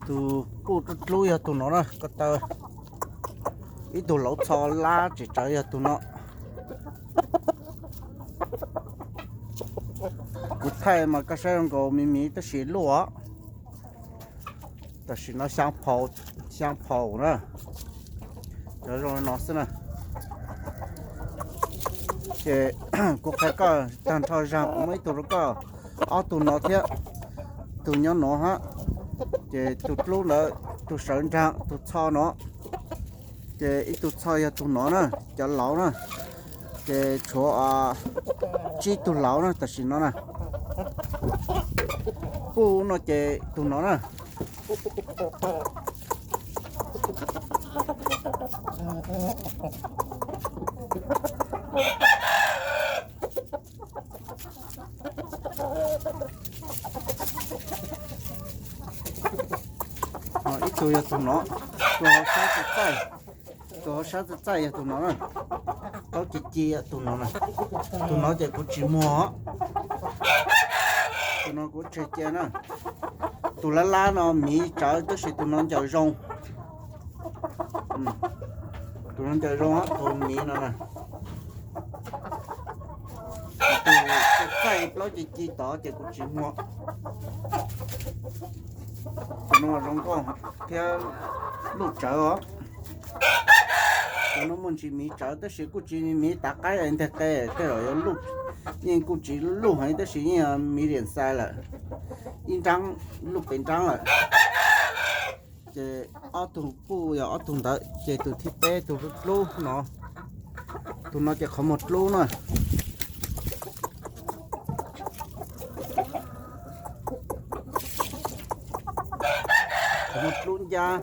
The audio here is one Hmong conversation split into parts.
Tus puj dlub dlub yog tus no na, ko taw. Ib tug lauv txho lab tsis tsawv yog tus no. Kuv thaij mas koj saib zoo nkaus me me tab sis luj os. Tam sim no xyaa phaum na, cov zoo li no xwb na. Ces kuv qhia koj tag nrho zag, kuv muaj ib tug rau koj, ob tug no thiab, tus nyob no hab, ces tus dlub ntawd tus sawv nraag tus txho no, ces ib tug txho yog tus no na, cov lauv na, ces tshuav tsib tug lauv na tam sim no na. Puj no ces tus no na. Ib tug yog tus no, tus hauv sab txaij txaij, tus hauv sab txaij txaij yog tus no na. Plaub ci ci tus no na. Tus no ces kuv tsis muag, tus no kuv tseg cia na. Tus lab lab no miv tsawv tab sis tus no ncaws zoo. Tus no ncaws zoo, tus miv no na. Tus txaij plaub ci ci tod ces kuv tsis muag. Tus no zoo nkauj thiab luj tsawv os. Tus no muaj ntsis miv tsawv tab sis kuj tsis miv tav qaib nteg qe, tej zaum yuav luj, yeej kuj tsis luj heev tab sis yeej miv diam xais lawm, ib nraab, luj pes nraab lawm. Ces ob tug puj yog ob tug ntawd, ces tus thib peb tus dlub no, tus no ces qhov muag dlub na. Qhov muag dlub ncab,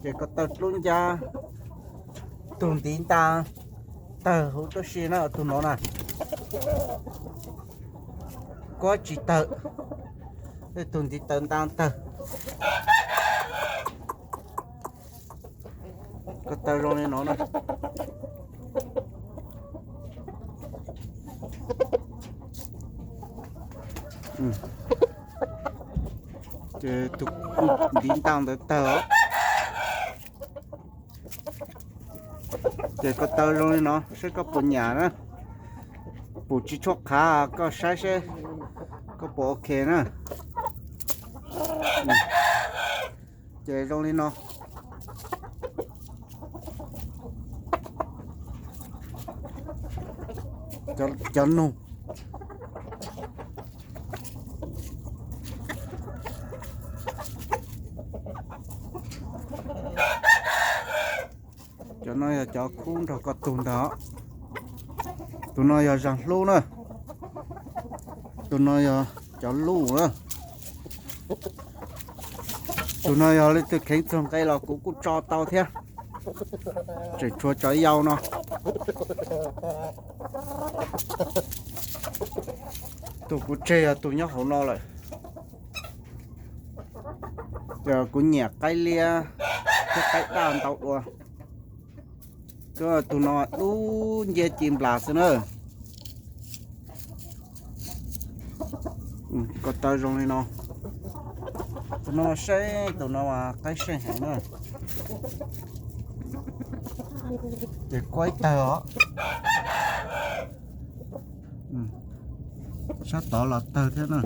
ces ko taw dlub ncab, tug ntiv ntaa tawg huv tub si na, tus no na. Kuab tsis tawg, tug ntiv taw ntaa tawg. Ko taw zoo li no na. Ces tus ntiv ntaa ntawd tawg os. Ces ko taw zoo li no, saib koj puas nyam na. Pum tsis tshuaj qhav, koj saib seb koj puas ok na. Ces zoo li no. Cov nug. Cov no yog cov khub nrog ko tug ntag. Tus no yog zag hlub na. Tus no yog cov luj na. Tus no yog leej twg kheev txog nqe los kuv kuj tso tau thiab. Tseem tshuav cov yau no. Tus kuv tseg yog tus nyob hauv no lawm. Yog kuv nyiam qaib liab thiab qaib daj ntau dua. Tus no dub nciab ci nplas xwb na. Ko taw zoo li no. Tus no saib tus no mas qaib seej heev na. Ces kuab ib tawg os. Sab tod los tawg thiab na.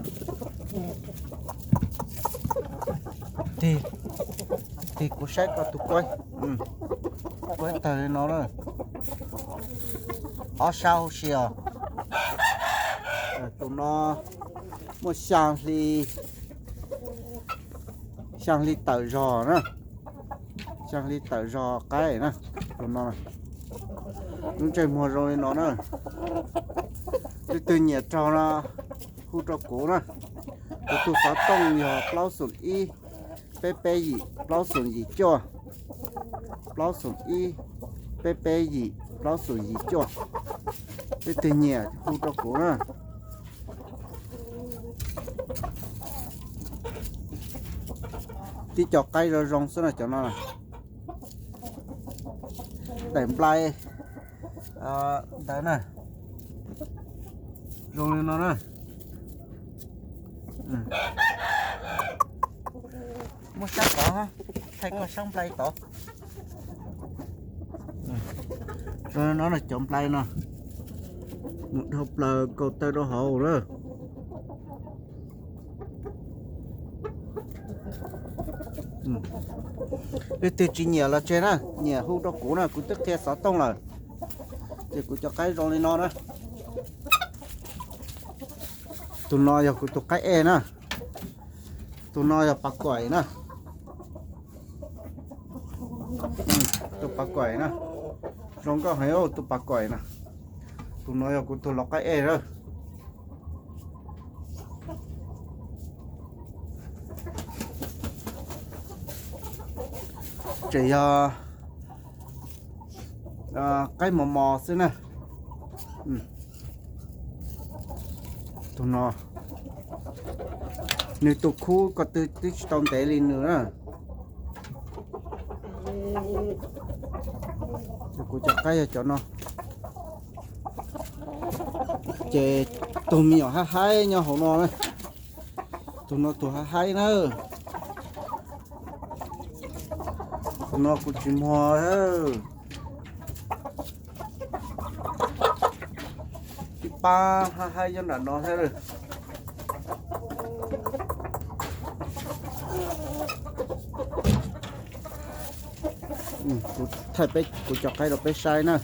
Tig, tig kuv saib koj tus kuab. Kuab ib tawg li no na. Ob sab huv si os. Tus no muaj xyaa hli, xyaa hli tawm zog na. Xyaa hli tawm zog qaib na. Tus no, lub ntsej muag zoo li no na. Leej twg nyiam raug no hu rau kuv na. Kuv tus xov tooj yog plaub xoom ib, peb peb yim, plaub xoom yim cuaj, plaub xoom ib, peb peb yim, plaub xoom yim cuaj. Leej twg nyiam hu rau kuv na. Tib co qaib zoo zoo xwb na cov no. Daim nplai ntawd na. Zoo li no na. Muab sab tod, thaij koj sab nplai tod. No cov nplai no, mus dhau plaws kaus taw rau hauv na. Leej twg tsis nyiam los tseg na, nyiam hu rau kuv na, kuv twb qhia xov tooj lawm. Ces kuv cov qaib zoo li no na. Tus no yog kuv tus qaib ej na. Tus no yog pas kuam na. Tus pas kuam na, zoo nkauj heev tus pas kuam na. Tus no yog kuv tus lau qaib ej na. Tseem yog qaib mos mos xwb na. Tus no, nws tus khub ko tw twb tsis tau ntev li nws na. Kuv cov qaib yog cov no. Ces tus me nyuam haib haib nyob hauv no na. Tus no tus haib haib na. Tus no kuv tsis muag. Ib pab haib haib nyob nram no thiab. Kuv thaij peb, kuv cov qaib rau peb saib na.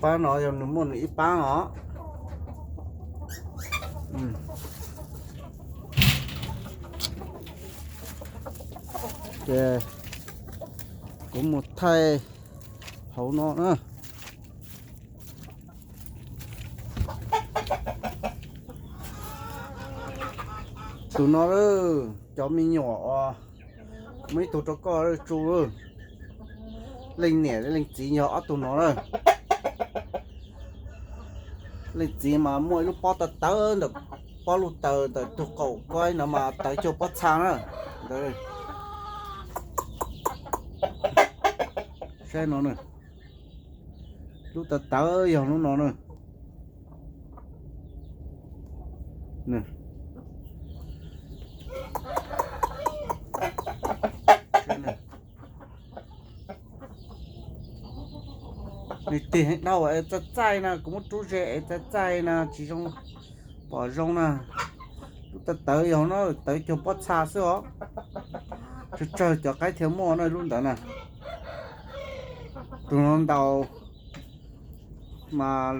Pab no yog nws muaj nws ib pab os. Ces kuv mus thaij hauv no na. Tus no, cov me nyuam os, muaj ib tug rau koj tsu. Leej niam leej txiv yog ob tug no na. Leej txiv mas muaj ib lub pob tawv tawv ntawm pob lub taws ntawm tug qaum ko no mas tawv cuag pob txha na. Saib no na. Lub tawv tawv yog lub no na. Nws tig heev dhau es txaij txaij na, kuv muab rub ze es txaij txaij na tsis zoo, pom zoo na. Lub tawv tawv yog no, tawv cuag pob txha xwb os. Tsawg tsawg cov qaib thiaj muaj na lub ntawd na. Tus no ntaus mas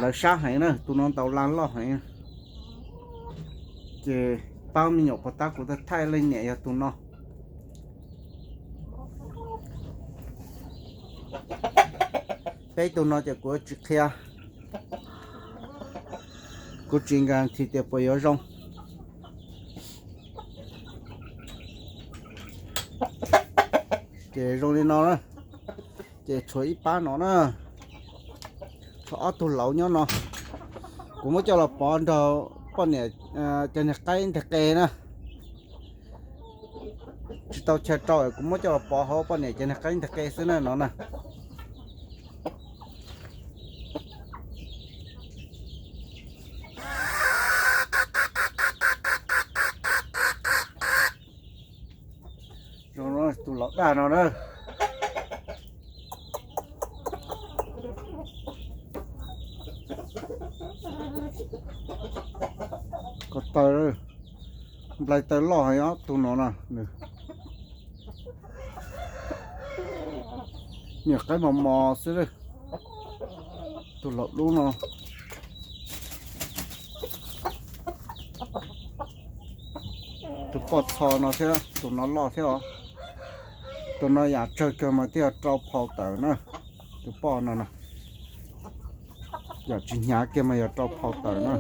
lawv sab heev na, tus no ntaus laj loj heev. Ces pab me nyuam puas tab kuv thaij leej niam yog tus no. Peb tus no ces kuv tsis qhia, kuv tsis guarantee tias puas yuav zoo. Ces zoo li no na, ces tshuav ib pab no na, tshuav ob tug lauv nyob no. Kuv muab coj los pov nrog poj niam cov niag qaib nteg qe na. Tsis tau chaw rau, kuv muab coj los pov hauv poj niam cov niag qaib nteg qe xwb na no na. Zoo no tus laus daj no na. Ko taw, nplai taw loj heev os tus no na. Nyuam qaib mos mos xwb. Tus laus dub no. Tus poj txho no thiab tus no loj thiab os. Tus no yam tsawg kiag mas thiaj yog rau phau tawm na. Tus poj no na, yam tsis hnyav kiag mas yog rau phau tawm na.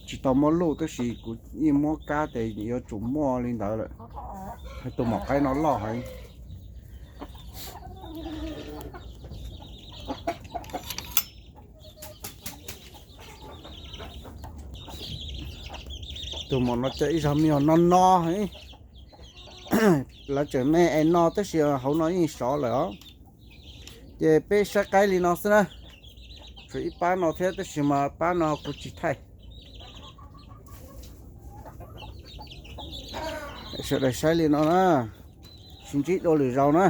Tsis tau muab luj tab sis kuv yeej muab kab tias yuav tsum muaj li ntawd lawm. Hais tus maum qaib no loj heev. Tus maum no coj ib zag me nyuam no no heev. Lawv tseem me es no tab sis hauv no yeej sov lawm os. Ces peb saib qaib li no xwb na. Tshuav ib pab no thiab tab sis mas pab no kuv tsis thaij. Sawv daws saib li no na, sib ntsib dua lwm zaus na.